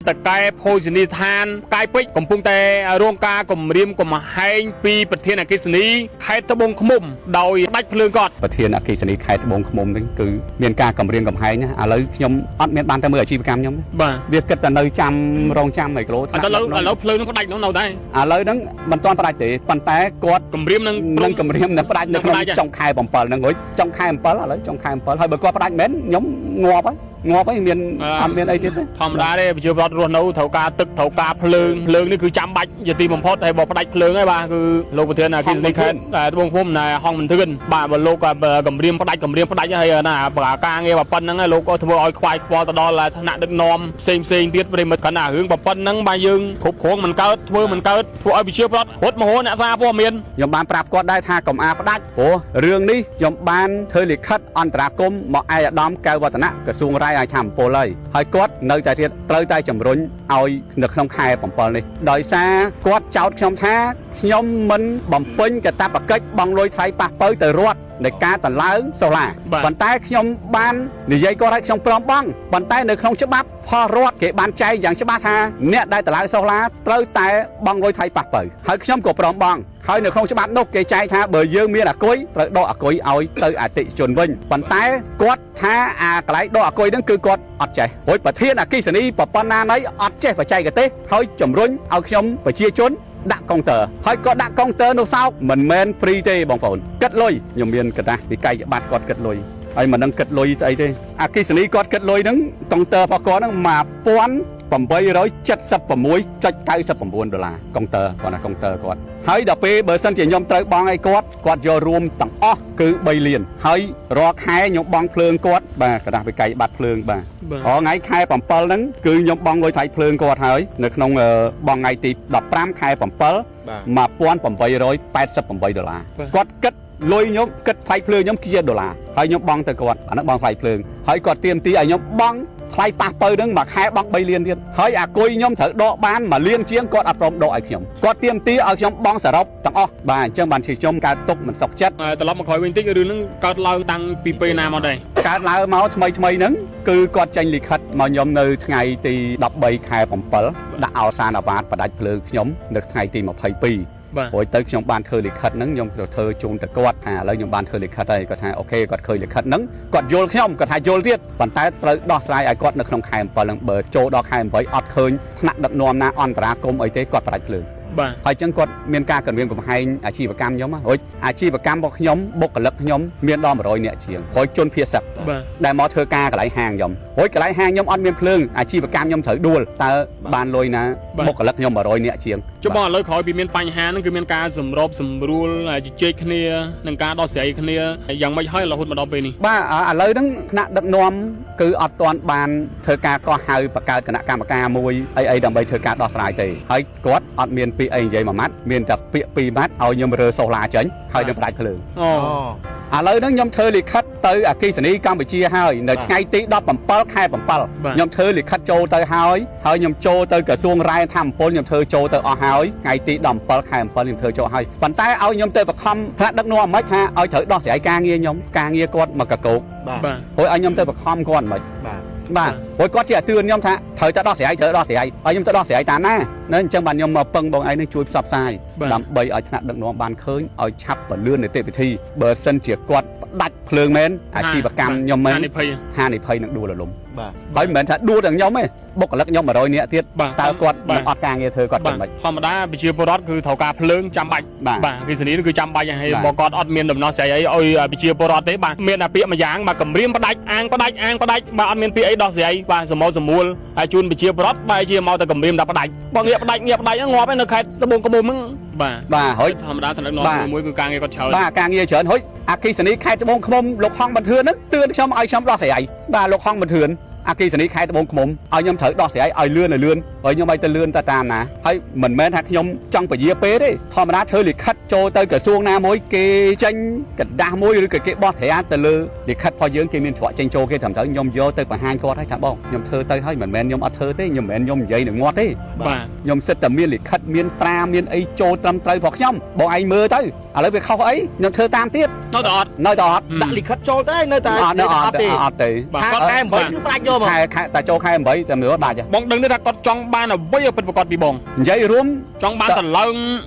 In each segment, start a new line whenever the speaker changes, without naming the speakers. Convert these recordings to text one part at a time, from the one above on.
តកែភោជនីយដ្ឋានផ្កាយពេជ្រកំពុងតែរងការគំរាមកំហែងពីប្រធានអគ្គិសនីខេត្តត្បូងឃ្មុំដោយផ្ដាច់ភ្លើងគាត់
ប្រធានអគ្គិសនីខេត្តត្បូងឃ្មុំហ្នឹងគឺមានការគំរាមកំហែងណាឥឡូវខ្ញុំអត់មានបានទៅមើលអាជីវកម្មខ្ញុំទេ
បាទ
វាគិតតែនៅចាំរងចាំអីគីឡូ
ឥឡូវឥឡូវភ្លើងនឹងផ្ដាច់នោះនៅដែរ
ឥឡូវហ្នឹងមិនទាន់ផ្ដាច់ទេប៉ុន្តែគាត់
គំរាមនឹង
នឹងគំរាមនឹងផ្ដាច់នៅក្នុង
នឹងផ្ដាច់
ចុងខែ7ហ្នឹងរួចចុងខែ7ឥឡូវចុងខែ7ហើយបើគាត់ផ្ដាច់មែនខ្ញុំងាប់ហើយងាប់ហើយមានអត់មានអីទៀតទេ
ធម្មតាទេប្រជាពលរដ្ឋរស់នៅត្រូវការទឹកត្រូវការភ្លើងភ្លើងនេះគឺចាំបាច់ជាទីបំផុតហើយបើផ្ដាច់ភ្លើងហើយបាទគឺលោកប្រធានអគ្គិសនីខេត្តត្បូងឃ្មុំណែហងមិនធឿនបាទបើលោកគំរាមផ្ដាច់គំរាមផ្ដាច់ហើយណាការងារប៉ុណ្្នឹងហើយលោកក៏ធ្វើឲ្យខ្វាយខ្វល់ទៅដល់ថ្នាក់ដឹកនាំផ្សេងផ្សេងទៀតប្រិមិត្តកណ្ណារឿងប៉ុណ្្នឹងបាទយើងគ្រប់គ្រងមិនកើតធ្វើមិនកើតធ្វើឲ្យប្រជាពលរដ្ឋរត់មហោអ្នកសារព័ត៌មាន
ខ្ញុំបានប្រាប់គាត់ដែរថាកុំអាផ្ដាច់ព្រោះរឿងនេះខ្ញុំបានធ្វើលិខិតអន្តរាគមន៍មកឯកឧត្តមកៅវឌ្ឍនៈក្រសួងរាយឲ្យធម្មពលហើយហើយគាត់នៅតែទៀតត្រូវតែជំរុញឲ្យនៅក្នុងខែ7នេះដោយសារគាត់ចោទខ្ញុំថាខ្ញុំមិនបំពេញកាតព្វកិច្ចបង់លុយថ្លៃប៉ះពៅទៅរដ្ឋនៃការតឡើងសូឡា
បាទ
ប៉ុន្តែខ្ញុំបាននិយាយគាត់ឲ្យខ្ញុំព្រមបង់ប៉ុន្តែនៅក្នុងច្បាប់ផលរដ្ឋគេបានចែងយ៉ាងច្បាស់ថាអ្នកដែលតឡើងសូឡាត្រូវតែបង់លុយថ្លៃប៉ះពៅហើយខ្ញុំក៏ព្រមបង់ហើយនៅក្នុងច្បាប់នោះគេចែងថាបើយើងមានអាគុយត្រូវដកអាគុយឲ្យទៅអតិថិជនវិញប៉ុន្តែគាត់ថាអាកន្លែងដកអាគុយហ្នឹងគឺគាត់អត់ចេះរួចប្រធានអគ្គិសនីប្រព័ន្ធណាណីអត់ចេះបច្ចេកទេសហើយជំរុញឲ្យខ្ញុំប្រជាជនដាក់កុងទ័រហើយក៏ដាក់កុងទ័រនោះសោកមិនមែន free ទេបងប្អូនគិតលុយខ្ញុំមានកដាស់វិក័យប័ត្រគាត់គិតលុយហើយមិនដឹងគិតលុយស្អីទេអគ្គិសនីគាត់គិតលុយហ្នឹងកុងទ័ររបស់គាត់ហ្នឹង1876.99ដុល្លារកុងទ័រគាត់ណាកុងទ័រគាត់ហើយដល់ពេលបើសិនជាខ្ញុំត្រូវបង់ឲ្យគាត់គាត់យករួមទាំងអស់គឺ3លានហើយរាល់ខែខ្ញុំបង់ភ្លើងគាត់បាទกระดาษវិក័យប័ត្រភ្លើងបាទ
បាទ
រាល់ថ្ងៃខែ7ហ្នឹងគឺខ្ញុំបង់លុយថ្លៃភ្លើងគាត់ហើយនៅក្នុងបង់ថ្ងៃទី15ខែ7 1888ដុល្លារ
បាទ
គាត់គិតលុយខ្ញុំគិតថ្លៃភ្លើងខ្ញុំជាដុល្លារហើយខ្ញុំបង់ទៅគាត់អាហ្នឹងបង់ថ្លៃភ្លើងហើយគាត់ទាមទារឲ្យខ្ញុំបង់ថ្លៃប៉ះពៅហ្នឹងមួយខែបង់3លានទៀតហើយអាគុយខ្ញុំត្រូវដកបាន1លានជាងគាត់អត់ព្រមដកឲ្យខ្ញុំគាត់ទាមទារឲ្យខ្ញុំបង់សរុបទាំងអស់បាទអញ្ចឹងបានជាខ្ញុំកើតទុកមិនសុខចិត្ត
ត្រឡប់មកក្រោយវិញតិចរឿងហ្នឹងកើតឡើងតាំងពីពេលណាមកដែរ
កើតឡើងមកថ្មីថ្មីហ្នឹងគឺគាត់ចេញលិខិតមកខ្ញុំនៅថ្ងៃទី13ខែ7ដាក់អោសានអាវ៉ាតផ្ដាច់ភ្លើងខ្ញុំនៅថ្ងៃទី22
បាទ
រួចទៅខ្ញុំបានធ្វើលិខិតហ្នឹងខ្ញុំទៅធ្វើជូនទៅគាត់ថាឥឡូវខ្ញុំបានធ្វើលិខិតហើយគាត់ថា OK គាត់ឃើញលិខិតហ្នឹងគាត់យល់ខ្ញុំគាត់ថាយល់ទៀតប៉ុន្តែត្រូវដោះស្រាយឲ្យគាត់នៅក្នុងខែ7ហ្នឹងបើចូលដល់ខែ8អត់ឃើញថ្នាក់ដឹកនាំណាអន្តរាគមន៍អីទេគាត់ផ្ដាច់ភ្លើង
បាទ
ហើយអញ្ចឹងគាត់មានការគំរាមកំហែងអាជីវកម្មខ្ញុំហ៎រួចអាជីវកម្មរបស់ខ្ញុំបុគ្គលិកខ្ញុំមានដល់100នាក់ជាងហើយជនភៀសសឹក
បាទ
ដែលមកធ្វើការកន្លែងហាងខ្ញុំរួចកន្លែងហាងខ្ញុំអត់មានភ្លើងអាជីវកម្មខ្ញុំត្រូវដួលតើបានលុយណាបុគ្គលិកខ្ញុំ100នាក់ជាង
ចុះបងឥឡូវក្រោយពីមានបញ្ហាហ្នឹងគឺមានការសម្របសម្រួលជជែកគ្នានិងការដោះស្រាយគ្នាយ៉ាងម៉េចហើយរហូតមកដល់ពេលនេះ
បាទឥឡូវហ្នឹងថ្នាក់ដឹកនាំគឺអត់ទាន់បានធ្វើការកោះហៅបង្កើតគណៈកម្មការមួយអីអីដើម្បីធ្វើការដោះស្រាយទេហើយគាត់អត់មានពាក្យអីនិយាយមួយម៉ាត់មានតែពាក្យពីរម៉ាត់ឲ្យខ្ញុំរើសូឡាចេញហើយនឹងផ្ដាច់ភ្លើង
អូ
ឥឡូវហ្នឹងខ្ញុំធ្វើលិខិតទៅអគ្គិសនីកម្ពុជាហើយនៅថ្ងៃទី17ខែ7ខ្ញុំធ្វើលិខិតចូលទៅហើយហើយខ្ញុំចូលទៅក្រសួងរ៉ែធម្មពលខ្ញុំធ្វើចូលទៅអស់ហើយថ្ងៃទី17ខែ7ខ្ញុំធ្វើចូលហើយប៉ុន្តែឲ្យខ្ញុំទៅបខំថ្នាក់ដឹកនាំមិនថាឲ្យត្រូវដោះស្រាយការងារខ្ញុំការងារគាត់មកកកោក
បាទ
បាទ
ហើយឲ្យខ្ញុំទៅបខំគាត់មិន
បាទ
បាទព្រោះគាត់ជាអាទឿនខ្ញុំថាត្រូវតែដោះស្រាយត្រូវដោះស្រាយឲ្យខ្ញុំទៅដោះស្រាយតាមណាណាអញ្ចឹងបានខ្ញុំមកពឹងបងឯងនឹងជួយផ្សព្វផ្សាយដើម្បីឲ្យថ្នាក់ដឹកនាំបានឃើញឲ្យឆាប់ពលឿននីតិវិធីបើសិនជាគាត់ផ្ដាច់ភ្លើងមែនអាជីវកម្មខ្ញុំមែន
ហានិភ័យ
ហានិភ័យនឹងដួលរលំ
បាទ
ហើយមិនមែនថាដួលទាំងខ្ញុំទេបុគ្គលិកខ្ញុំ100នាក់ទៀត
បាទ
តើគាត់
បាទ
នឹងអត់ការងារធ្វើគាត់
បាទ
មិនម៉េច
ធម្មតាប្រជាពលរដ្ឋគឺត្រូវការភ្លើងចាំបាច់
បាទ
បាទអគ្គិសនីគឺចាំបាច់ហើយ
បាទ
បើគាត់អត់មានដំណោះស្រាយអីឲ្យប្រជាពលរដ្ឋទេបាទមានតែពាក្យមួយយ៉ាងបាទគម្រាមផ្ដាច់អាងផ្ដាច់អាងផ្ដាច់បាទអត់មានពាក្យអីដោះស្រាយបាទសមោលសម្រួលហើយជូនប្រជាពលរដ្ឋបែរជាមកតែគម្រាមតែផ្ដាច់បើងាកផ្ដាច់ងាកផ្ដាច់ហ្នឹងងាប់ហើយនៅខេត្តត្បូងឃ្មុំហ្នឹងបាទ
បាទហើយ
ធម្មតាថ្នាក់ដឹកនាំ
បាទ
មួយៗគឺការងារគាត់ច្រើន
បាទការងារច្រើនហើយអគ្គិសនីខេត្តត្បូងឃ្មុំលោកហងបន្ទឿនហ្នឹងទឿនខ្ញុំឲ្យខ្ញុំដោះស្រាយបាទលោកហងបន្ទឿនអគ្គិសនីខេត្តត្បូងឃ្មុំឲ្យខ្ញុំត្រូវដោះស្រាយឲ្យលឿនឲ្យលឿនហើយខ្ញុំឲ្យទៅលឿនទៅតាមណាហើយមិនមែនថាខ្ញុំចង់ពជាពេលទេធម្មតាធ្វើលិខិតចូលទៅក្រសួងណាមួយគេចេញกระดาษមួយឬក៏គេបោះត្រាទៅលើលិខិតរបស់យើងគេមានច្រកចេញចូលគេត្រឹមត្រូវខ្ញុំយកទៅបង្ហាញគាត់ហើយថាបងខ្ញុំធ្វើទៅហើយមិនមែនខ្ញុំអត់ធ្វើទេខ្ញុំមិនមែនខ្ញុំនិយាយនឹងងាត់ទេ
បាទ
ខ្ញុំសិតតែមានលិខិតមានត្រាមានអីចូលត្រឹមត្រូវរបស់ខ្ញុំបងឯងមើលទៅឥឡូវវាខុសអីខ្ញុំធ្វើតាមទៀត
នៅតែអត់
នៅតែអត់
ដាក់លិខិតចូលទៅនៅតែ
អត់នៅអត់
ទេ
អត់ទេ
បាទ
ថា
គាត់
តែ8គឺផ្ដាច់យក បង
ខែខែតែចូលខែ8តែមើលដាច់ហ៎
បងដឹងទេថាគាត់ចង់បានអ្វីឲ្យពិតប្រាកដពីបង
និយាយរួម
ចង់បានតឡើង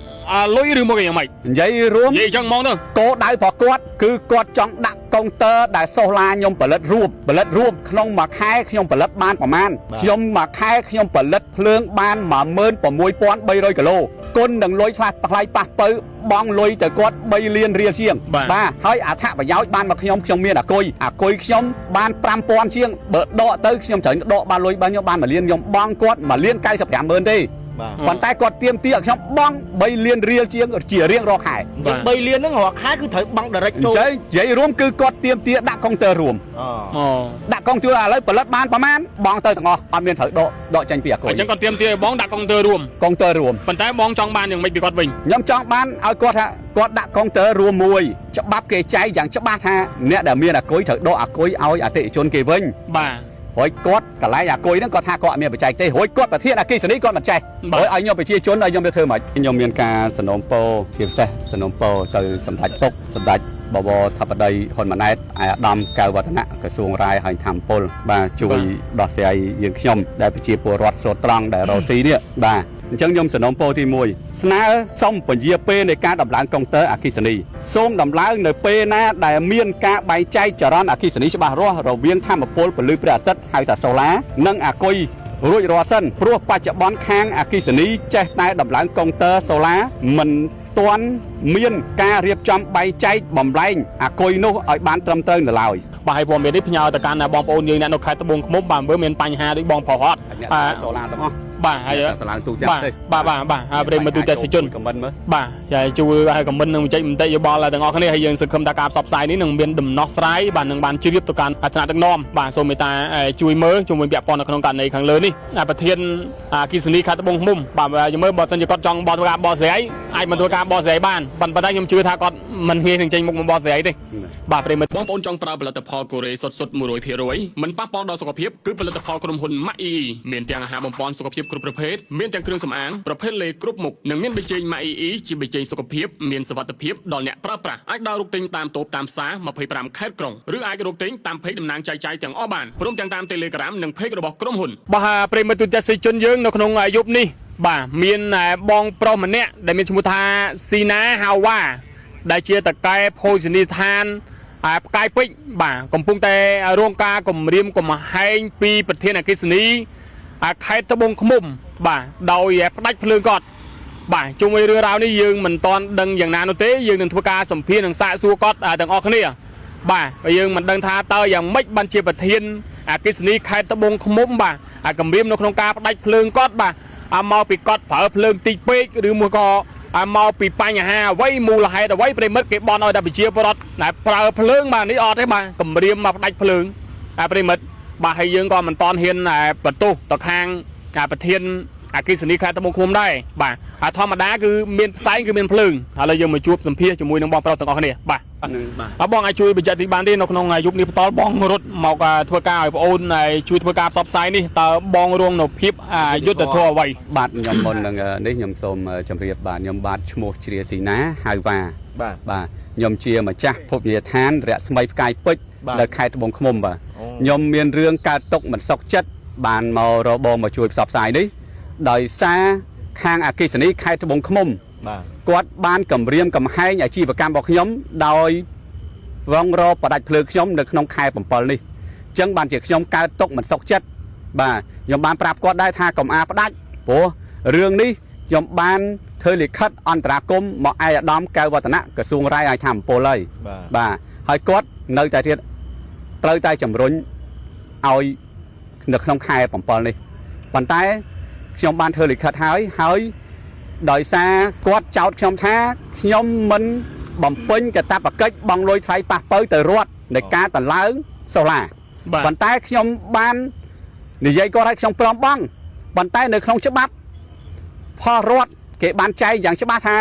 អាលុយឬមកយ៉ាងម៉េច
និយាយរួម
និយាយអញ្ចឹងហ្មងទៅ
គោលដៅរបស់គាត់គឺគាត់ចង់ដាក់កុងទ័រដែលសូឡាខ្ញុំផលិតរួមផលិតរួមក្នុងមួយខែខ្ញុំផលិតបានប្រមាណខ្ញុំមួយខែខ្ញុំផលិតភ្លើងបាន16300គីឡូគុណនឹងលុយខ្លះថ្លៃប៉ះពៅបងលុយទៅគាត់3លានរៀលជាងបាទហើយអត្ថប្រយោជន៍បានមកខ្ញុំខ្ញុំមានអាគុយអាគុយខ្ញុំបាន5000ជាងបើដកទៅខ្ញុំត្រូវដកបានលុយបានខ្ញុំបាន1លានខ្ញុំបងគាត់1លាន95ម៉ឺនទេ
បាទ
ប៉ុន្តែគាត់ទៀមទាឲ្យខ្ញុំបង3លានរៀលជាងជារៀងរាល់ខែ
ចឹង3លានហ្នឹងរាល់ខែគឺត្រូវបង់ direct
អ
ចូល
ញ្ចឹងនិយាយរួមគឺគាត់ទៀមទាដាក់កុងទ័ររួម
អូ
អូ
ដាក់កុងទ័រឥឡូវផលិតបានប្រមាណបងទៅទាំងអស់អត់មានត្រូវដកដកចេញពីអាគុយ
អញ្ចឹងគាត់ទៀមទាឲ្យបងដាក់កុងទ័ររួម
កុងទ័ររួម
ប៉ុន្តែបងចង់បានយ៉ាងម៉េចពីគាត់វិញ
ខ្ញុំចង់បានឲ្យគាត់ថាគាត់ដាក់កុងទ័ររួមមួយច្បាប់គេចែកយ៉ាងច្បាស់ថាអ្នកដែលមានអាគុយត្រូវដកអាគុយឲ្យអតិថិជនគេវិញ
បាទ
ហើយគាត់កន្លែងអាគុយហ្នឹងគាត់ថាគាត់អត់មានបច្ចេកទេសរួចគាត់ប្រធានអគិសនីគាត់មិនចេះ
បាទ
ហើយឲ្យខ្ញុំប្រជាជនឲ្យខ្ញុំទៅធ្វើម៉េចខ្ញុំមានការសំណូមពរជាពិសេសសំណូមពរទៅសម្ដេចពុកសម្ដេចបវរធិបតីហ៊ុនម៉ាណែតឯកឧត្តមកៅវឌ្ឍនៈក្រសួងរាយហើយធម្មពលបាទជួយដោះស្រាយយើងខ្ញុំដែលប្រជាពលរដ្ឋស្លូតត្រង់ដែលរស់ស៊ីនេះបាទអញ្ចឹងខ្ញុំសំណូមពរទី1ស្នើសុំពន្យាពេលនៃការដំឡើងកុងទ័រអគ្គិសនីសូមដំឡើងនៅពេលណាដែលមានការបែងចែកចរន្តអគ្គិសនីច្បាស់លាស់រវាងធម្មពលពលឺព្រះអាទិត្យហៅថាសូឡានិងអាគុយរួចរាល់សិនព្រោះបច្ចុប្បន្នខាងអគ្គិសនីចេះតែដំឡើងកុងទ័រសូឡាមិនទាន់មានការរៀបចំបែងចែកបំលែងអាគុយនោះឲ្យបានត្រឹមត្រូវនៅឡើយ
បាទហើយព័ត៌មាននេះផ្ញើទៅកាន់បងប្អូនយើងអ្នកនៅខេត្តត្បូងឃ្មុំបាទមើលមានបញ្ហាដូចបងប្រុសអត់
អ្នក
បាទ
សូឡាទាំងអស់
បាទហើយ
សាឡាងទូទាំង
បាទ
ប្រទេស
បាទបាទបាទហើយប្រិយមិត្តទូទាំងសជន
ខមមិនមើល
បាទហើយជួយឲ្យខមមិននឹងបញ្ចេញមតិយោបល់ដល់ទាំងអស់គ្នាហើយយើងសង្ឃឹមថាការផ្សព្វផ្សាយនេះនឹងមានដំណោះស្រាយបាទនឹងបានជ្រាបទៅកាន់ថ្នាក់ដឹកនាំបាទសូមមេត្តាជួយមើលជំនួយពាក់ព័ន្ធនៅក្នុងករណីខាងលើនេះប្រធានអគិសនីខេត្តត្បូងឃ្មុំបាទយមើលបើសិនជាគាត់ចង់បោះធ្វើការបោះស្រាយអាចមកធ្វើការបោះស្រាយបានប៉ុន្តែខ្ញុំជឿថាគាត់មិនងាយនឹងចេញមុខមកបោះស្រាយទេបាទប្រិយមិត្តបងប្អូនចង់ប្រើផលិតផលកូរ៉េសុទ្ធសុទ្ធ100%មិនប៉ះពាល់ដល់សុខភាពគឺផលិតផលក្រុមហ៊ុនម៉ាក់អ៊ីមានទាំងអាហារបំពន់សុខភាពគ្រប់ប្រភេទមានទាំងគ្រឿងសម្អាងប្រភេទលេគ្រប់មុខនិងមានប៊ីចេងម៉ាក់អ៊ីជាប៊ីចេងសុខភាពមានសុវត្ថិភាពដល់អ្នកប្រើប្រាស់អាចដើររកទិញតាមតូបតាមផ្សារ25ខេត្តក្រុងឬអាចរកទិញតាម page តំណាងចែកចាយទាំងអស់បានព្រមទាំងតាម Telegram និង page របស់ក្រុមហ៊ុនបាទប្រិយមិត្តទូទាំងសិជនយើងនៅក្នុងយប់នេះបាទមានបងប្រុសម្នាក់ដែលមានឈ្មោះថាស៊ីណាហាវ៉ាដែលជាតកែភោជនីយដ្ឋាន ហើយផ្កាយពេជ្របាទកំពុងតែរងការគំរាមកំហែងពីប្រធានអគ្គិសនីអាខេត្តត្បូងឃ្មុំបាទដោយផ្ដាច់ភ្លើងគាត់បាទជុំវិញរឿងរ៉ាវនេះយើងមិនទាន់ដឹងយ៉ាងណានោះទេយើងនឹងធ្វើការសម្ភាសនិងសាកសួរគាត់ទាំងអស់គ្នាបាទហើយយើងមិនដឹងថាតើយ៉ាងម៉េចបានជាប្រធានអគ្គិសនីខេត្តត្បូងឃ្មុំបាទអាគំរាមនៅក្នុងការផ្ដាច់ភ្លើងគាត់បាទអាមកពីគាត់ប្រើភ្លើងតិចពេកឬមួយក៏អាមកពីបញ្ហាអ្វីមូលហេតុអ្វីប្រិមិត្តគេបន់ឲ្យតែប្រជាពលរដ្ឋណែប្រើភ្លើងបាទនេះអត់ទេបាទគំរាមមកផ្ដាច់ភ្លើងតែប្រិមិត្តបាទហើយយើងក៏មិនតន់ហ៊ានបន្ទោសទៅខាងប្រធានអគ្គិសនីខេត្តត្បូងឃ្មុំដែរបាទហើយធម្មតាគឺមានផ្សែងគឺមានភ្លើងឥឡូវយើងមកជួបសម្ភាសជាមួយនឹងបងប្រុសទាំងអស់គ្នាបាទ
នឹងបាទ
អបងអាចជួយបញ្ជាក់ទីបានទេនៅក្នុងយុគនេះផ្ទាល់បងរត់មកធ្វើការឲ្យប្អូនជួយធ្វើការផ្សព្វផ្សាយនេះតើបងរងនៅភាពយុត្តិធម៌អ្វី
បាទខ្ញុំមុននឹងនេះខ្ញុំសូមជម្រាបបាទខ្ញុំបាទឈ្មោះជ្រាស៊ីណាហៅវ៉ា
បាទ
បាទខ្ញុំជាម្ចាស់ភោជនីយដ្ឋានរស្មីផ្កាយពេជ្រ
បាទ
នៅខេត្តត្បូងឃ្មុំបាទ
អូ
ខ្ញុំមានរឿងកើតទុកមិនសុខចិត្តបានមករកបងមកជួយផ្សព្វផ្សាយនេះដោយសារខាងអគ្គិសនីខេត្តត្បូងឃ្មុំ
បាទ
គាត់បានគម្រាមកំហែងអាជីវកម្មរបស់ខ្ញុំដោយវងរផ្ដាច់ភ្លើងខ្ញុំនៅក្នុងខែ7នេះអញ្ចឹងបានជាខ្ញុំកើតទុកមិនសុខចិត្តបាទខ្ញុំបានប្រាប់គាត់ដែរថាកុំអាផ្ដាច់ព្រោះរឿងនេះខ្ញុំបានធ្វើលិខិតអន្តរាគមន៍មកឯកឧត្តមកៅវឌ្ឍនៈក្រសួងរាយឲ្យធម្មពលហើយ
បាទ
បាទហើយគាត់នៅតែទៀតត្រូវតែជំរុញឲ្យនៅក្នុងខែ7នេះប៉ុន្តែខ្ញុំបានធ្វើលិខិតហើយហើយដោយសារគាត់ចោទខ្ញុំថាខ្ញុំមិនបំពេញកាតព្វកិច្ចបង់លុយថ្លៃប៉ះពៅទៅរដ្ឋនៃការតម្លើងសូឡា
បាទ
ប៉ុន្តែខ្ញុំបាននិយាយគាត់ឲ្យខ្ញុំព្រមបង់ប៉ុន្តែនៅក្នុងច្បាប់ផលរដ្ឋគេបានចែងយ៉ាងច្បាស់ថា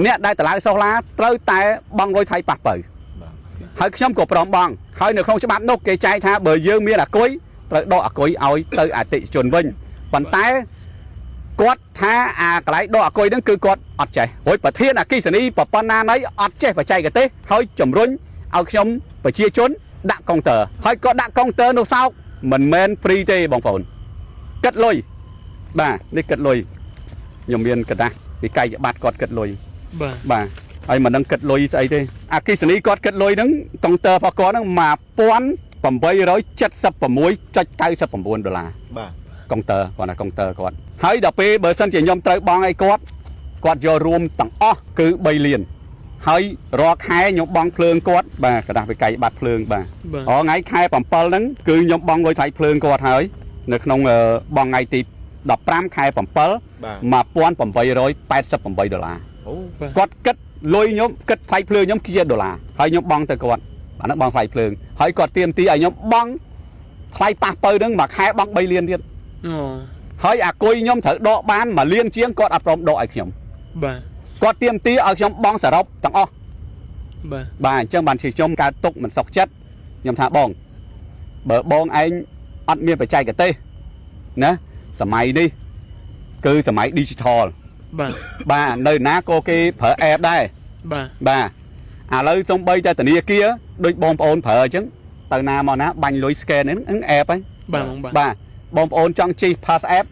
អ្នកដែលតម្លើងសូឡាត្រូវតែបង់លុយថ្លៃប៉ះពៅ
បាទ
ហើយខ្ញុំក៏ព្រមបង់ហើយនៅក្នុងច្បាប់នោះគេចែងថាបើយើងមានអាគុយត្រូវដកអាគុយឲ្យទៅអតិថិជនវិញប៉ុន្តែគាត់ថាអាកន្លែងដកអាគុយហ្នឹងគឺគាត់អត់ចេះរួចប្រធានអគ្គិសនីប្រព័ន្ធណាណីអត់ចេះបច្ចេកទេសហើយជំរុញឲ្យខ្ញុំប្រជាជនដាក់កុងទ័រហើយគាត់ដាក់កុងទ័រនោះសោក មិនមែន free ទេបងប្អូនគិតលុយបាទនេះគិតលុយខ្ញុំមានក្រដាសវិក័យប័ត្រគាត់គិតលុយ
បាទ
បាទហើយមិនដឹងគិតលុយស្អីទេអគ្គិសនីគាត់គិតលុយហ្នឹងកុងទ័ររបស់គាត់ហ្នឹង1876.99ដុល្លារ
បាទ
កុងទ័រគាត់ណាកុងទ័រគាត់ហើយដល់ពេលបើសិនជាខ្ញុំត្រូវបង់ឲ្យគាត់គាត់យករួមទាំងអស់គឺ3លានហើយរាល់ខែខ្ញុំបង់ភ្លើងគាត់បាទក្រដាសវិក័យប័ត្រភ្លើងបាទ
បាទ
រាល់ថ្ងៃខែ7ហ្នឹងគឺខ្ញុំបង់លុយថ្លៃភ្លើងគាត់ហើយនៅក្នុងបង់ថ្ងៃទី15ខែ7
បាទ
1888ដុល្លារ
អូ
គាត់គិតលុយខ្ញុំគិតថ្លៃភ្លើងខ្ញុំជាដុល្លារហើយខ្ញុំបង់ទៅគាត់អាហ្នឹងបង់ថ្លៃភ្លើងហើយគាត់ទាមទារឲ្យខ្ញុំបង់ថ្លៃប៉ះពៅហ្នឹងមួយខែបង់3លានទៀត
អូ
ហើយអាគុយខ្ញុំត្រូវដកបាន1លានជាងគាត់អត់ព្រមដកឲ្យខ្ញុំ
បាទ
គាត់ទាមទារឲ្យខ្ញុំបង់សរុបទាំងអស់
បាទ
បាទអញ្ចឹងបានជាខ្ញុំកើតទុកមិនសុខចិត្តខ្ញុំថាបងបើបងឯងអត់មានបច្ចេកទេសណាសម័យនេះគឺសម័យ digital
បាទ
បាទនៅណាក៏គេប្រើ app ដែរ
បាទ
បាទឥឡូវសំបីតែធនាគារដូចបងប្អូនប្រើអញ្ចឹងទៅណាមកណាបាញ់លុយ scan ហ្នឹង app ហ្នឹង
បាទបងបាទ
បាទបងប្អូនចង់ជិះ pass app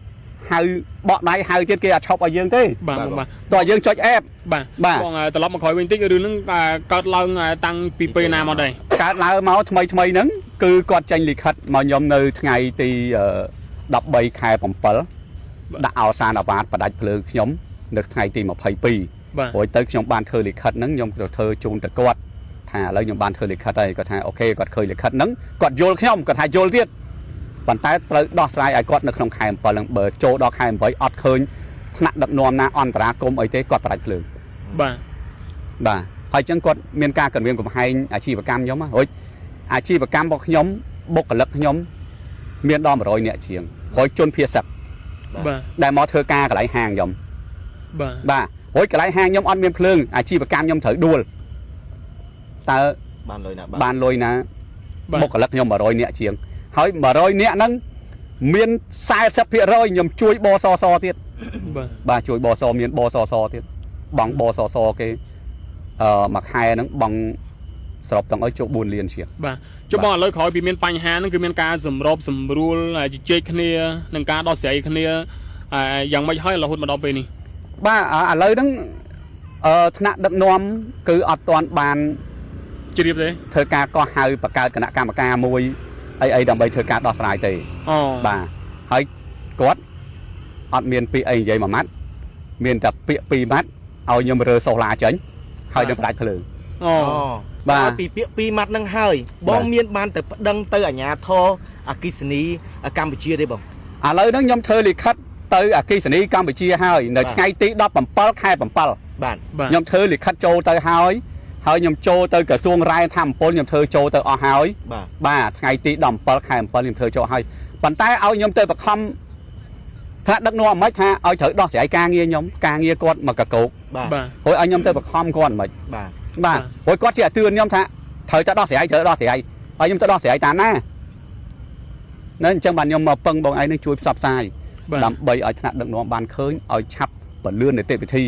ហៅបក់ដៃហៅទៀតគេអត់ឈប់ឲ្យយើងទេ
បាទបងបាទ
តោះយើងចុច app
បាទ
បាទ
បងត្រឡប់មកក្រោយវិញតិចរឿងហ្នឹងកើតឡើងតាំងពីពេលណាមកដែរ
កើតឡើងមកថ្មីថ្មីហ្នឹងគឺគាត់ចេញលិខិតមកខ្ញុំនៅថ្ងៃទី13ខែ7ដាក់អោសានអាវ៉ាតបដាច់ភ្លើងខ្ញុំនៅថ្ងៃទី22
បាទ
រួចទៅខ្ញុំបានធ្វើលិខិតហ្នឹងខ្ញុំទៅធ្វើជូនទៅគាត់ថាឥឡូវខ្ញុំបានធ្វើលិខិតហើយគាត់ថាអូខេគាត់ឃើញលិខិតហ្នឹងគាត់យល់ខ្ញុំគាត់ថាយល់ទៀតប៉ុន្តែត្រូវដោះស្រាយឲ្យគាត់នៅក្នុងខែ7ហ្នឹងបើចូលដល់ខែ8អត់ឃើញថ្នាក់ដឹកនាំណាអន្តរាគមន៍អីទេគាត់បដាច់ភ្លើង
បាទ
បាទហើយអញ្ចឹងគាត់មានការគំរាមកំហែងអាជីវកម្មខ្ញុំហ៎រួចអាជីវកម្មរបស់ខ្ញុំបុគ្គលិកខ្ញុំមានដល់100នាក់ជាងហើយជនភៀសសឹក
បាទ
ដែលមកធ្វើការកន្លែងហាងខ្ញុំ
បាទ
បាទរួចកន្លែងហាងខ្ញុំអត់មានភ្លើងអាជីវកម្មខ្ញុំត្រូវដួលតើ
បានលុយណាបាទ
បានលុយណា
បាទ
បុគ្គលិកខ្ញុំ100នាក់ជាងហើយ100នាក់ហ្នឹងមាន40%ខ្ញុំជួយបសសទៀត
បាទ
បាទជួយបសមានបសសទៀតបងបសសគេមួយខែហ្នឹងបងសរុបទាំងអស់ជោគ4លានជាង
បាទចុះបងឥឡូវក្រោយពីមានបញ្ហាហ្នឹងគឺមានការសម្របសម្រួលជជែកគ្នានិងការដោះស្រាយគ្នាយ៉ាងម៉េចហើយរហូតមកដល់ពេលនេះ
បាទឥឡូវហ្នឹងថ្នាក់ដឹកនាំគឺអត់ទាន់បាន
ជ្រាបទេ
ធ្វើការកោះហៅបង្កើតគណៈកម្មការមួយអីអីដើម្បីធ្វើការដោះស្រាយទេ
អូ
បាទហើយគាត់អត់មានពាក្យអីនិយាយមួយម៉ាត់មានតែពាក្យពីរម៉ាត់ឲ្យខ្ញុំរើសូឡាចេញហើយនឹងផ្ដាច់ភ្លើង
អូ
អូ
បាទ
ពីពាក្យពីរម៉ាត់ហ្នឹងហើយបងមានបានទៅប្តឹងទៅអាជ្ញាធរអគ្គិសនីកម្ពុជាទេបង
ឥឡូវហ្នឹងខ្ញុំធ្វើលិខិតទៅអគ្គិសនីកម្ពុជាហើយនៅថ្ងៃទី17ខែ7
បាទ
បាទ
ខ្ញុំធ្វើលិខិតចូលទៅហើយហើយខ្ញុំចូលទៅក្រសួងរ៉ែធម្មពលខ្ញុំធ្វើចូលទៅអស់ហើយ
បាទ
បាទថ្ងៃទី17ខែ7ខ្ញុំធ្វើចូលហើយប៉ុន្តែឲ្យខ្ញុំទៅបខំថាដឹកនាំមិនថាឲ្យត្រូវដោះស្រាយការងារខ្ញុំការងារគាត់មកកកោក
បាទ
បាទ
ហើយឲ្យខ្ញុំទៅបខំគាត់មិន
បាទ
បាទហើយគាត់ជាអាទឿនខ្ញុំថាត្រូវតែដោះស្រាយត្រូវដោះស្រាយឲ្យខ្ញុំទៅដោះស្រាយតាមណានៅអញ្ចឹងបាទខ្ញុំមកពឹងបងឯងនឹងជួយផ្សព្វផ្សាយ
បាទ
ដើម្បីឲ្យថ្នាក់ដឹកនាំបានឃើញឲ្យឆាប់ពលឿននីតិវិធី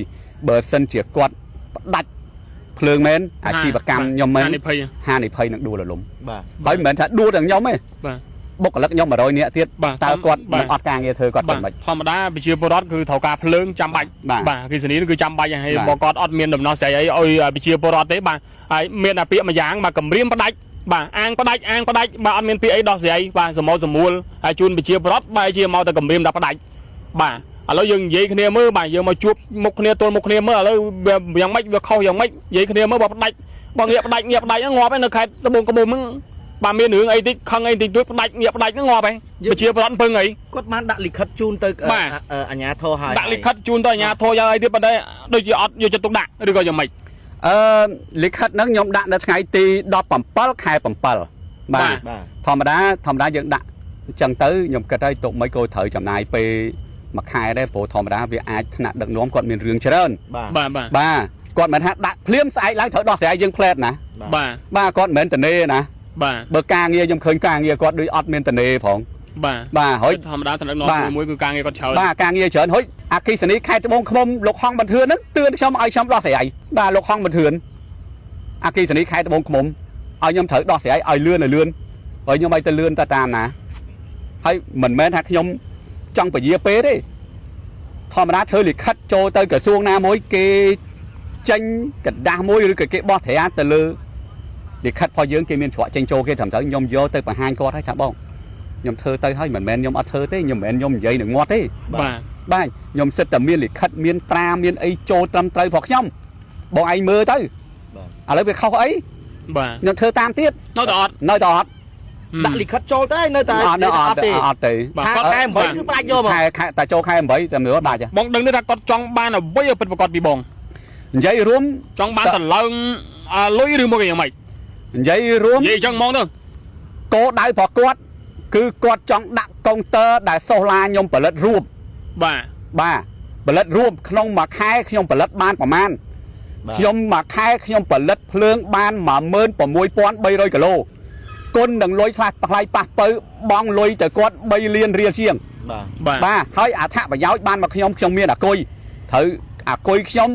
បើសិនជាគាត់ផ្ដាច់ភ្លើងមែនអាជីវកម្មខ្ញុំមែន
ហានិភ័យ
ហានិភ័យនឹងដួលរលំ
បាទ
ហើយមិនមែនថាដួលទាំងខ្ញុំទេ
បាទ
បុគ្គលិកខ្ញុំ100នាក់ទៀត
បាទ
តើគាត់
បាទ
នឹងអត់ការងារធ្វើគាត់
បាទ
មិនម៉េច
ធម្មតាប្រជាពលរដ្ឋគឺត្រូវការភ្លើងចាំបាច់
បាទ
បាទអគ្គិសនីនេះគឺចាំបាច់ហើយ
បាទ
បើគាត់អត់មានដំណោះស្រាយអីឲ្យប្រជាពលរដ្ឋទេបាទហើយមានតែពាក្យមួយយ៉ាងបាទគម្រាមផ្ដាច់បាទអាងផ្ដាច់អាងផ្ដាច់បាទអត់មានពាក្យអីដោះស្រាយបាទសមោលសម្រួលហើយជូនប្រជាពលរដ្ឋបែរជាមកតែគម្រាមតែផ្ដាច់បាទឥឡូវយើងនិយាយគ្នាមើលបាទយើងមកជួបមុខគ្នាទល់មុខគ្នាមើលឥឡូវវាយ៉ាងម៉េចវាខុសយ៉ាងម៉េចនិយាយគ្នាមើលបើផ្ដាច់បើងាកផ្ដាច់ងាកផ្ដាច់ហ្នឹងងាប់ហើយនៅខេត្តត្បូងឃ្មុំហ្នឹងបាទមានរឿងអីតិចខឹងអីតិចតួចផ្ដាច់ងាកផ្ដាច់ហ្នឹងងាប់ហើយប្រជាពលរដ្ឋពឹងអី
គាត់បានដាក់លិខិតជូនទៅ
បាទ
អាជ្ញាធរហើយ
ដាក់លិខិតជូនទៅអាជ្ញាធរយ៉ាងអីទៀតប៉ុន្តែដូចជាអត់យកចិត្តទុកដាក់ឬក៏យ៉ាងម៉េច
អឺលិខិតហ្នឹងខ្ញុំដាក់នៅថ្ងៃទី17ខែ7បាទ
បាទ
បាទ
ធម្មតាធម្មតាយើងដាក់អញ្ចឹងទៅខ្ញុំគិតហើយទុកមិនក៏ត្រូវចំណាយពេលមួយខែដែរព្រោះធម្មតាវាអាចថ្នាក់ដឹកនាំគាត់មានរឿងច្រើន
បាទ
បាទបាទ
បាទគាត់មិនថាដាក់ភ្លាមស្អែកឡើងត្រូវដោះស្រាយយើងផ្លែតណា
បាទ
បាទគាត់មិនមែនតនេណា
បាទ
បើការងារខ្ញុំឃើញការងារគាត់ដូចអត់មានតនេផង
បាទ
បាទហើយ
ធម្មតាថ្នាក់ដឹកនាំ
បាទ
មួយៗគឺការងារគាត់ច្រើន
បាទការងារច្រើនហើយអគ្គិសនីខេត្តត្បូងឃ្មុំលោកហងបន្ទឿនហ្នឹងទឿនខ្ញុំឲ្យខ្ញុំដោះស្រាយបាទលោកហងបន្ទឿនអគ្គិសនីខេត្តត្បូងឃ្មុំឲ្យខ្ញុំត្រូវដោះស្រាយឲ្យលឿនឲ្យលឿនហើយខ្ញុំឲ្យទៅលឿនទៅតាមណា ហើយមិនមែនថាខ្ញុំចង់ពជាពេលទេធម្មតាធ្វើលិខិតចូលទៅក្រសួងណាមួយគេចេញกระดาษមួយឬក៏គេបោះត្រាទៅលើលិខិតរបស់យើងគេមានច្រកចេញចូលគេត្រឹមត្រូវខ្ញុំយកទៅបង្ហាញគាត់ហើយថាបងខ្ញុំធ្វើទៅហើយមិនមែនខ្ញុំអត់ធ្វើទេខ្ញុំមិនមែនខ្ញុំនិយាយនឹងមាត់ទេ
បាទ
បាទខ្ញុំសិតតែមានលិខិតមានត្រាមានអីចូលត្រឹមត្រូវរបស់ខ្ញុំបងឯងមើលទៅឥឡូវវាខុសអី
បាទ
ខ្ញុំធ្វើតាមទៀត
នៅតែអត់
នៅតែអត់
ដាក់លិខិតចូលទៅហើយនៅតែ
អត់នៅអត់
ទេ
អត់ទេ
បាទ
ខែ
គាត់
8គឺផ្ដាច់យកមក
ខែខែតែចូលខែ8តែមើលដាច់ហ៎
បងដឹងទេថាគាត់ចង់បានអ្វីឲ្យពិតប្រាកដពីបង
និយាយរួម
ចង់បានតឡើងអាលុយឬមកយ៉ាងម៉េច
និយាយរួម
និយាយអញ្ចឹងហ្មងទៅ
គោលដៅរបស់គាត់គឺគាត់ចង់ដាក់កុងទ័រដែលសូឡាខ្ញុំផលិតរួម
បាទ
បាទផលិតរួមក្នុងមួយខែខ្ញុំផលិតបានប្រមាណខ្ញុំមួយខែខ្ញុំផលិតភ្លើងបាន16300គីឡូគុណនឹងលុយខ្លះថ្លៃប៉ះពៅបងលុយទៅគាត់3លានរៀលជាង
បាទ
បាទ
បាទហើយអត្ថប្រយោជន៍បានមកខ្ញុំខ្ញុំមានអាគុយត្រូវអាគុយខ្ញុំ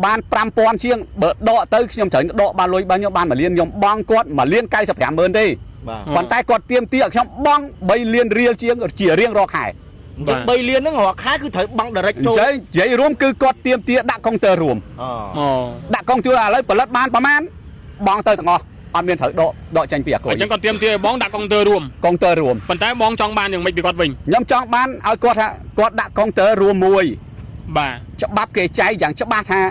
បាន5000ជាងបើដកទៅខ្ញុំត្រូវដកបានលុយបានខ្ញុំបាន1លានខ្ញុំបង់គាត់1លាន95ម៉ឺនទេ
បាទ
ប៉ុន្តែគាត់ទៀមទាឲ្យខ្ញុំបង់3លានរៀលជាងជារៀងរាល់ខែ
អញ្ចឹង3លានហ្នឹងរាល់ខែគឺត្រូវបង់ direct ចូល
អញ្ចឹងនិយាយរួមគឺគាត់ទៀមទាដាក់កុងទ័ររួម
អូ
អូ
ដាក់កុងទ័រឥឡូវផលិតបានប្រមាណបង់ទៅទាំងអស់អត់មានត្រូវដកដកចេញពីអាគុយ
អញ្ចឹងគាត់ទៀមទាឲ្យបងដាក់កុងទ័ររួម
កុងទ័ររួម
ប៉ុន្តែបងចង់បានយ៉ាងម៉េចពីគាត់វិញ
ខ្ញុំចង់បានឲ្យគាត់ថាគាត់ដាក់កុងទ័ររួមមួយ
បាទ
ច្បាប់គេចែកយ៉ាងច្បាស់ថា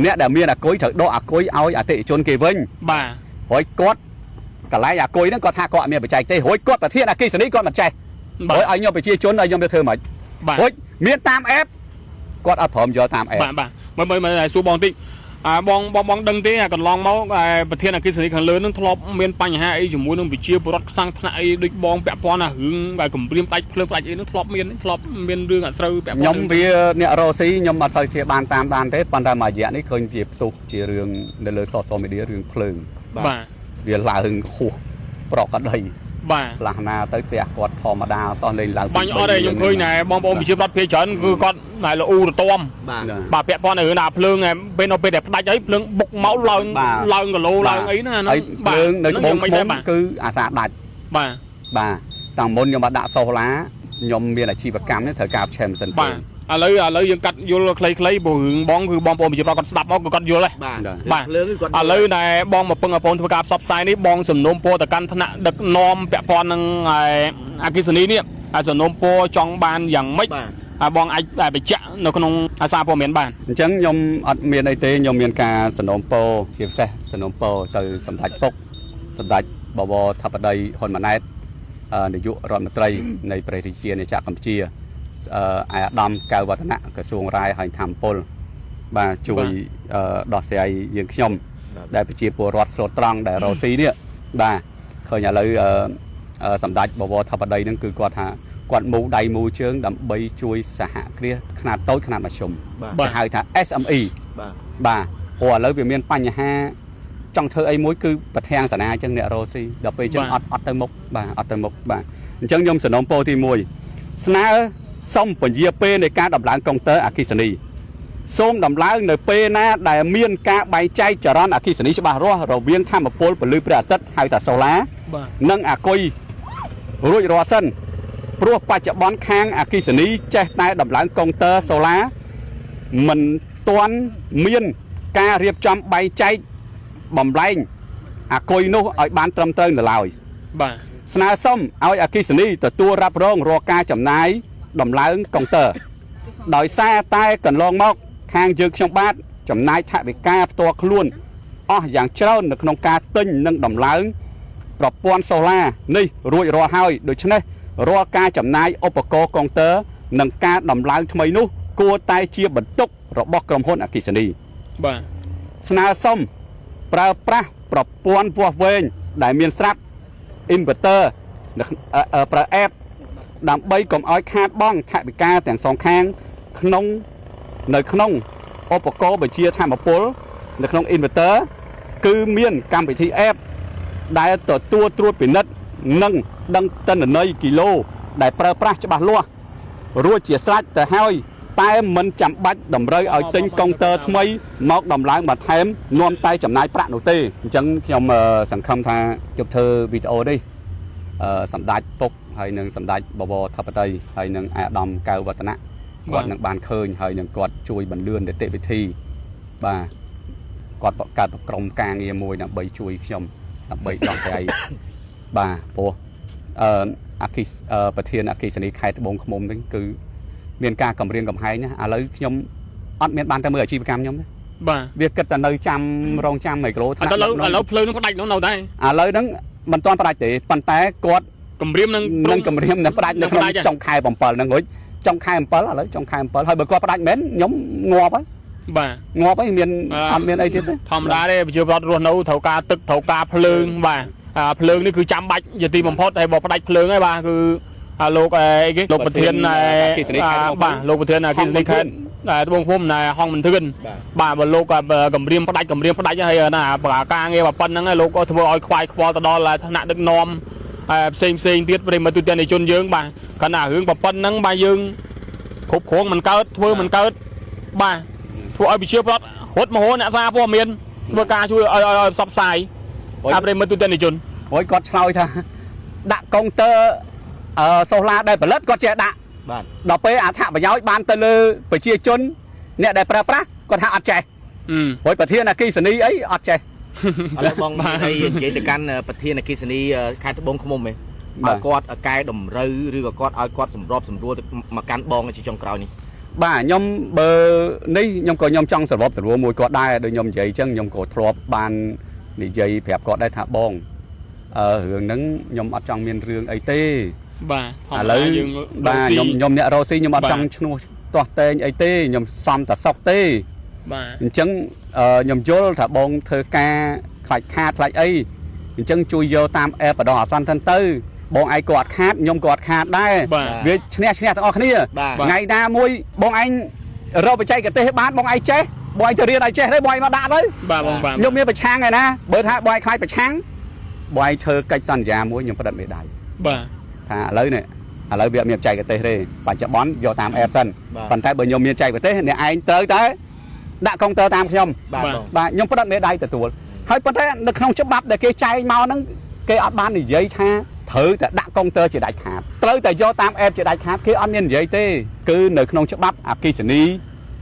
អ្នកដែលមានអាគុយត្រូវដកអាគុយឲ្យអតិថិជនគេវិញ
បាទ
ហើយគាត់កន្លែងអាគុយហ្នឹងគាត់ថាគាត់អត់មានបច្ចេកទេរួចគាត់ប្រធានអគ្គិសនីគាត់មិនចេះ
បាទ
រួចឲ្យខ្ញុំប្រជាជនឲ្យខ្ញុំទៅធ្វើម៉េច
បាទ
រួចមានតាមអេបគាត់អត់ព្រមយកតាមអេប
បាទបាទមើលមើលមើលសួរបងតិចអាបងបងបងដឹងទេអាកន្លងមកអាប្រធានអគ្គិសនីខាងលើនឹងធ្លាប់មានបញ្ហាអីជាមួយនឹងប្រជាពលរដ្ឋខ្លាំងថ្នាក់អីដូចបងពាក់ព័ន្ធអារឿងដែលគម្រាមផ្ដាច់ភ្លើងផ្ដាច់អីនឹងធ្លាប់មានធ្លាប់មានរឿងអាស្រូវពាក់ព័ន្ធ
ខ្ញុំវាអ្នករស់ស៊ីខ្ញុំអត់សូវជាបានតាមដានទេប៉ុន្តែមួយរយៈនេះឃើញជាផ្ទុះជារឿងនៅលើ social media រឿងភ្លើង
បាទ
វាឡើងហួសប្រកដី
បាទ
ផ្លាស់ណាទៅផ្ទះគាត់ធម្មតាសោះលេងឡើង
បាញ់អត់ទេខ្ញុំឃើញណែបងប្អូនប្រជាពលរដ្ឋភាគច្រើនគឺគាត់ណែលូរទាំ
បាទ
បាទពាក់ព័ន្ធនឹងរឿងដាក់ភ្លើងឯពេលនៅពេលដែលផ្ដាច់អីភ្លើងបុកមកឡើងឡើងគីឡូឡើងអីណា
ហើយភ្លើងនៅត្បូងឃុំ
បាទ
គឺអាសាដាច់
បាទ
បាទតាំងមុនខ្ញុំមកដាក់សូឡាខ្ញុំមានអាជីវកម្មនេះត្រូវការឆេមសិន
បាទឥឡូវឥឡូវយើងកាត់យល់ខ្លីៗព្រោះរឿងបងគឺបងប្អូនប្រជាពលរដ្ឋគាត់ស្ដាប់មកគឺគាត់យល់ហើយ
បាទ
បាទ
ភ្លើងគឺគាត់
ឥឡូវដែលបងមកពឹងអពូនធ្វើការផ្សព្វផ្សាយនេះបងសំណូមពរទៅកាន់ថ្នាក់ដឹកនាំពាក់ព័ន្ធនឹងអគ្គិសនីនេះហើយសំណូមពរចង់បានយ៉ាងម៉េច
បាទ
ហើយបងអាចបញ្ជាក់នៅក្នុងអាសារព័ត៌មានបាន
អញ្ចឹងខ្ញុំអត់មានអីទេខ្ញុំមានការសំណូមពរជាពិសេសសំណូមពរទៅសម្ដេចពុកសម្ដេចបវរធិបតីហ៊ុនម៉ាណែតនាយករដ្ឋមន្ត្រីនៃព្រះរាជាណាចក្រកម្ពុជាឯកឧត្តមកៅវឌ្ឍនៈក្រសួងរាយហើយធម្មពលបាទជួយដោះស្រាយយើងខ្ញុំដែលប្រជាពលរដ្ឋស្លូតត្រង់ដែលរស់ស៊ីនេះបាទឃើញឥឡូវសម្ដេចបវរធិបតីហ្នឹងគឺគាត់ថាគាត់មូដៃមូជើងដើម្បីជួយសហគ្រាសខ្នាតតូចខ្នាតមធ្យម
បាទ
គេហៅថា SME
បាទ
បាទព្រោះឥឡូវវាមានបញ្ហាចង់ធ្វើអីមួយគឺប្រធាំងសាណាអញ្ចឹងអ្នករស់ស៊ីដល់ពេលអញ្ចឹងអត់អត់ទៅមុខបាទអត់ទៅមុខបាទអញ្ចឹងខ្ញុំសំណូមពរទី1ស្នើសុំពន្យាពេលនៃការដំឡើងកុងទ័រអគ្គិសនីសូមដំឡើងនៅពេលណាដែលមានការបែងចែកចរន្តអគ្គិសនីច្បាស់លាស់រវាងធម្មពលពលឺព្រះអាទិត្យហៅថាសូឡា
បាទ
និងអាគុយរួចរាល់សិនព្រោះបច្ចុប្បន្នខាងអគ្គិសនីចេះតែដំឡើងកុងទ័រសូឡាមិនទាន់មានការរៀបចំបែងចែកបំលែងអាគុយនោះឲ្យបានត្រឹមត្រូវនៅឡើយ
បាទ
ស្នើសុំឲ្យអគ្គិសនីទទួលរ៉ាប់រងរាល់ការចំណាយដំឡើងកុងទ័រដោយសារតែកន្លងមកខាងយើងខ្ញុំបាទចំណាយថវិកាផ្ទាល់ខ្លួនអស់យ៉ាងច្រើននៅក្នុងការទិញនិងដំឡើងប្រព័ន្ធសូឡានេះរួចរាល់ហើយដូច្នេះរាល់ការចំណាយឧបករណ៍កុងទ័រនិងការដំឡើងថ្មីនោះគួរតែជាបន្ទុករបស់ក្រុមហ៊ុនអគ្គិសនី
បាទ
ស្នើសុំប្រើប្រាស់ប្រព័ន្ធវាស់វែងដែលមានស្រាប់ inverter នៅប្រើ app ដើម្បីកុំឲ្យខាតបង់ថវិកាទាំងសងខាងក្នុងនៅក្នុងឧបករណ៍បញ្ជាធម្មពលនៅក្នុង inverter គឺមានកម្មវិធី app ដែលទទួលត្រួតពិនិត្យនិងដឹងទិន្នន័យគីឡូដែលប្រើប្រាស់ច្បាស់លាស់រួចជាស្រេចទៅហើយតែមិនចាំបាច់តម្រូវឲ្យទិញកុងទ័រថ្មីមកដំឡើងបន្ថែមនាំតែចំណាយប្រាក់នោះទេអញ្ចឹងខ្ញុំសង្ឃឹមថាជប់ធ្វើវីដេអូនេះ សម្ដេចពុកហើយនឹងសម្ដេចបវរធិបតីហើយនឹងឯកឧត្តមកៅវឌ្ឍនៈគាត់នឹងបានឃើញហើយនឹងគាត់ជួយបន្លឿននីតិវិធីបាទគាត់បង្កើតក្រុមការងារមួយដើម្បីជួយខ្ញុំដើម្បីដោះស្រាយ បាទព្រោះអឺអគិសអឺប្រធានអគិសនីខេត្តត្បូងឃ្មុំហ្នឹងគឺមានការគម្រាមកំហែងណាឥឡូវខ្ញុំអត់មានបានទៅមើលអាជីវកម្មខ្ញុំទេ
បាទ
វាគិតតែនៅចាំរងចាំមីក្រូ
ឥឡូវឥឡូវភ្លើងនឹងផ្ដាច់នោះនៅដែរ
ឥឡូវហ្នឹងមិនទាន់ផ្ដាច់ទេប៉ុន្តែគាត់
គម្រាមនឹង
នឹងគម្រាមនឹងផ្ដាច់នៅក្នុងចុងខែ7ហ្នឹងរួចចុងខែ7ឥឡូវចុងខែ7ហើយបើគាត់ផ្ដាច់មែនខ្ញុំងាប់ហើយ
បាទ
ងាប់ហើយមានអត់មានអីទៀតទេ
ធម្មតាទេប្រជាពលរដ្ឋរស់នៅត្រូវការទឹកត្រូវការភ្លើងបាទអាភ្លើងនេះគឺចាំបាច់ជាទីបំផុតហើយបើផ្ដាច់ភ្លើងហើយបាទគឺអាលោកអីគេលោកប្រធានបាទលោកប្រធានអគ្គិសនីខេត្តត្បូងឃ្មុំណែហងមិនធឿនបាទបើលោកគម្រាមផ្ដាច់គម្រាមផ្ដាច់ហើយណាការងារប៉ុណ្្នឹងហើយលោកក៏ធ្វើឲ្យខ្វាយខ្វល់ទៅដល់ថ្នាក់ដឹកនាំផ្សេងផ្សេងទៀតប្រិមត្តទូទាំងជនយើងបាទខណៈរឿងប៉ុណ្្នឹងបាទយើងគ្រប់គ្រងមិនកើតធ្វើមិនកើតបាទធ្វើឲ្យប្រជាពលរដ្ឋរត់មហោអ្នកសារព័ត៌មានធ្វើការជួយឲ្យឲ្យផ្សព្វផ្សាយអាប្រិមត្តទូទាំងជន
រួចគាត់ឆ្លើយថាដាក់កុងទ័រអឺសូឡាដែលផលិតគាត់ចេះដាក់
បាទ
ដល់ពេលអត្ថប្រយោជន៍បានទៅលើប្រជាជនអ្នកដែលប្រើប្រាស់គាត់ថាអត់ចេះរួចប្រធានអគិសនីអីអត់ចេះ
ឥឡូវបងមានអីនិយាយទៅកាន់ប្រធានអគ្គិសនីខេត្តត្បូងឃ្មុំហ៎
បាទ
ឲ្យគាត់កែតម្រូវឬក៏គាត់ឲ្យគាត់សម្របសម្រួលទៅមកកាន់បងជាចុងក្រោយនេះ
បាទខ្ញុំបើនេះខ្ញុំក៏ខ្ញុំចង់សរបសម្រួលមួយគាត់ដែរដូចខ្ញុំនិយាយអញ្ចឹងខ្ញុំក៏ធ្លាប់បាននិយាយប្រាប់គាត់ដែរថាបងអឺរឿងហ្នឹងខ្ញុំអត់ចង់មានរឿងអីទេ
បាទធម្ម
ឥឡូវ
តាយើង
បាទខ្ញុំខ្ញុំអ្នករស់ស៊ីខ្ញុំអត់ចង់ឈ្លោះទាស់តែងអីទេខ្ញុំសំតែសុកទេ
បាទ
អញ្ចឹងអឺខ្ញុំយល់ថាបងធ្វើការខ្លាចខាតខ្លាចអីអញ្ចឹងជួយយកតាមអេបបដងអាសន្នទៅទៅបងឯងក៏អត់ខាតខ្ញុំក៏អត់ខាតដែរ
បាទ
វាឈ្នះឈ្នះទាំងអស់គ្នា
បាទ
ថ្ងៃណាមួយបងឯងរកបច្ចេកទេសបានបងឯងចេះបងឯងទៅរៀនឲ្យចេះទៅបងឯងមកដាក់ទៅ
បាទបងបាទ
ខ្ញុំមានប្រឆាំងឯណាបើថាបងឯងខ្លាចប្រឆាំងបងឯងធ្វើកិច្ចសន្យាមួយខ្ញុំផ្ដិតមេដៃ
បាទ
ថាឥឡូវនេះឥឡូវវាអត់មានបច្ចេកទេសទេបច្ចុប្បន្នយកតាមអេបសិន
បាទ
ប៉ុន្តែបើខ្ញុំមានបច្ចេកទេសអ្នកឯងត្រូវតែដាក់កុងទ័រតាមខ្ញុំ
បាទបង
បាទខ្ញុំផ្ដិតមេដៃទទួលហើយប៉ុន្តែនៅក្នុងច្បាប់ដែលគេចែងមកហ្នឹងគេអត់បាននិយាយថាត្រូវតែដាក់កុងទ័រជាដាច់ខាតត្រូវតែយកតាមអេបជាដាច់ខាតគេអត់មាននិយាយទេគឺនៅក្នុងច្បាប់អគ្គិសនី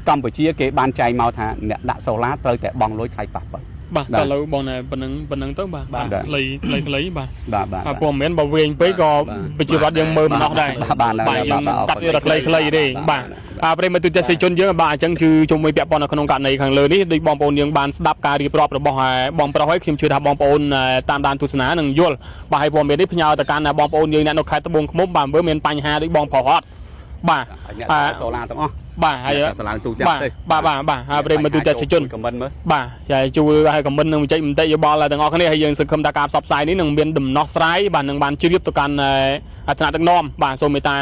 កម្ពុជាគេបានចែងមកថាអ្នកដាក់សូឡាត្រូវតែបង់លុយថ្លៃប៉ះប៉ិន
បាទ
បាទ
តែឥឡូវបងណែប៉ុណ្ណឹងប៉ុណ្ណឹងទៅបាទ
បាទ
ខ្លីខ្លីខ្លីបាទ
បាទបាទ
បាទព័ត៌មានបើវែងពេកក៏ប្រជាពលរដ្ឋយើងមើលមិនអស់ដែរ
បាទបាទ
បាទយើង
បាទ
កាត់វាដល់ខ្លីខ្លីទេបាទបាទប្រិយមិត្តទូទាំងជនយើងបាទអញ្ចឹងគឺជុំវិញពាក់ព័ន្ធនៅក្នុងករណីខាងលើនេះដូចបងប្អូនយើងបានស្ដាប់ការរៀបរាប់របស់បងប្រុសហើយខ្ញុំជឿថាបងប្អូនតាមដានទស្សនានឹងយល់បាទហើយព័ត៌មាននេះផ្ញើទៅកាន់បងប្អូនយើងអ្នកនៅខេត្តត្បូងឃ្មុំបាទមើលមានបញ្ហាដូចបងប្រុសអត់បាទ
អ្នកដាក់សូឡាទាំងអស់
បាទហើយ
អ្នកដាក់សូឡាទូទាំង
បាទ
ប្រទេស
បាទបាទបាទហើយប្រិយមិត្តទូទាំងជន
ខមមិនមើល
បាទហើយជួយឲ្យខមមិននឹងបញ្ចេញមតិយោបល់ទាំងអស់គ្នាហើយយើងសង្ឃឹមថាការផ្សព្វផ្សាយនេះនឹងមានដំណោះស្រាយបាទនឹងបានជ្រាបទៅកាន់ថ្នាក់ដឹកនាំបាទសូមមេត្តា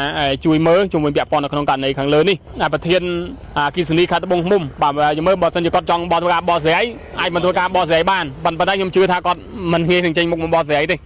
ជួយមើលជំនួយពាក់ព័ន្ធនៅក្នុងករណីខាងលើនេះប្រធានអគ្គិសនីខេត្តត្បូងឃ្មុំបាទមើលបើសិនជាគាត់ចង់បោះធ្វើការបោះស្រាយអាចមកធ្វើការបោះស្រាយបានប៉ុន្តែខ្ញុំជឿថាគាត់មិនងាយនឹងចេញមុខមកបោះស្រាយទេ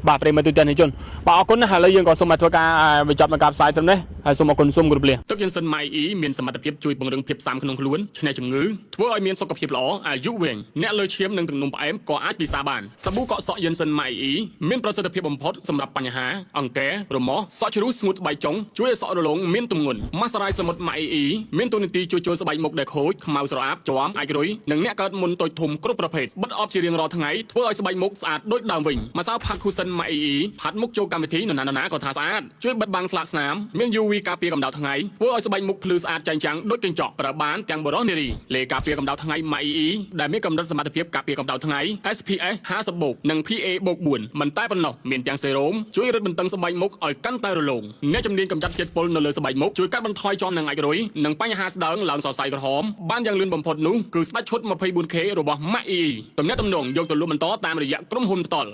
បាទប្រិយមិត្តទូទាំងជនបាទអរគុណណាស់ឥឡូវយើងក៏សូមឲ្យធ្វើការបញ្ចប់នៃការផ្សាយត្រឹមនេះហើយសូមអរគុណសូមគោរពលាទឹកយិនសិនម៉ៃអ៊ីមានសមត្ថភាពជួយពង្រឹងភាពស៊ាំក្នុងខ្លួនឈ្នះជំងឺធ្វើឲ្យមានសុខភាពល្អអាយុវែងអ្នកលើឈាមនិងទំនុំផ្អែមក៏អាចពិសាបានសាប៊ូកក់សក់យិនសិនម៉ៃអ៊ីមានប្រសិទ្ធភាពបំផុតសម្រាប់បញ្ហាអង្គែរមាស់សក់ជ្រុះស្ងួតបែកចុងជួយឲ្យសក់រលោងមានទម្ងន់ម៉ាស្រាយសមុទ្រម៉ៃអ៊ីមានតួនាទីជួយជួយស្បែកមុខដែលខូចខ្មៅស្រអាប់ជាំអាចរុយនិងអ្នកកើតមុនតូចធំគ្រប់ប្រភេទបិទអបជារៀងរាល់ថ្ងៃធ្វើឲ្យស្បែកមុខស្អាតដូចដើមវិញម្សៅផាក់ខូសិនម៉ៃអ៊ីផាត់មុខចូលកម្មវិធីនរណានរណាក៏ថាស្អាតជួយបិទបាំងស្លាកស្នាមមាន UV ការពារកម្ដៅថ្ងៃធ្វើឲ្យស្បែកមុខភ្លឺស្អាតចែងចាំងដូចកញ្ចក់ប្រើបានទាំងបុរសនារីលេការពារកម្ដៅថ្ងៃម៉ៃអ៊ីដែលមានកម្រិតសមត្ថភាពការពារកម្ដៅថ្ងៃ SPF 50បូកនិង PA បូក4មិនតែប៉ុណ្ណោះមានទាំងសេរ៉ូមជួយរឹតបន្តឹងស្បែកមុខឲ្យកាន់តែរលោងអ្នកជំនាញកម្ចាត់ជាតិពុលនៅលើស្បែកមុខជួយកាត់បន្ថយជាំនឹងអាចរុយនិងបញ្ហាស្ដើងឡើងសរសៃក្រហមបានយ៉ាងលឿនបំផុតនោះគឺស្បែកឈុត 24K របស់ម៉ាក់អ៊ីទំនាក់ទំនងយកទៅលក់បន្តតាមរយៈក្រុមហ៊ុនផ្ទាល់។